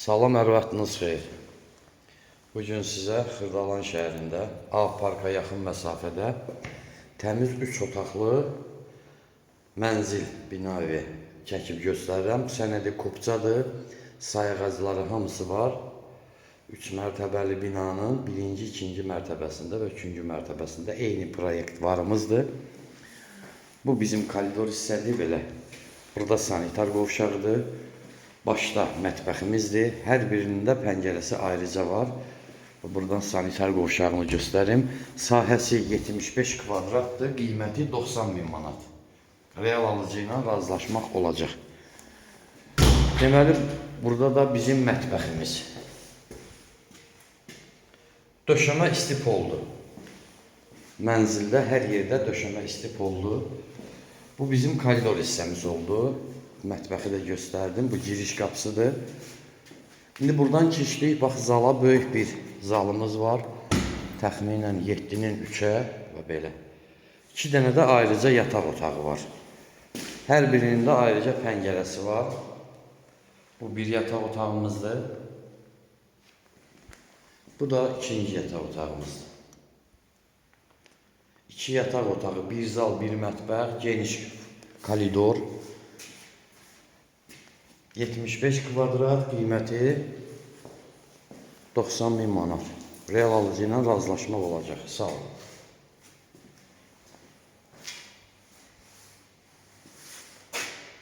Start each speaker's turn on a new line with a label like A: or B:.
A: Salam, hər vaxtınız xeyir. Bugün sizə Xırdalan şəhərində A parka yaxın məsafədə təmiz 3 otaqlı mənzil, bina evi çəkib göstərirəm. Sənədi kupçadır, sayğacları hamısı var. 3 mərtəbəli binanın birinci, ikinci mərtəbəsində və üçüncü mərtəbəsində eyni proyekt varımızdır. Bu bizim koridor hissədir belə. Burada sanitar qovşağıdır. Başda mətbəximizdir. Hər birinin də pəncərəsi ayrıca var. Buradan sanitar qovşağını göstərim. Sahəsi 75 kvadratdır, qiyməti 90 min manat. Real alıcı ilə razılaşmaq olacaq. Deməli, burada da bizim mətbəximiz. Döşəmə istipoldur. Mənzildə hər yerdə döşəmə istipoldur. Bu bizim koridor hissəmiz oldu. Mətbəxi də göstərdim. Bu giriş qapısıdır. İndi buradan keçdik. Bax, zala, böyük bir zalımız var. Təxminən 7-nin 3-ə və belə. 2 dənə də ayrıca yataq otağı var. Hər birinin də ayrıca pəncərəsi var. Bu bir yataq otağımızdır. Bu da ikinci yataq otağımızdır. İki yataq otağı, bir zal, bir mətbəx, geniş koridor. 75 kvadrat, qiyməti 90 min manat. Real alıcı ilə razılaşmaq olacaq. Sağ olun.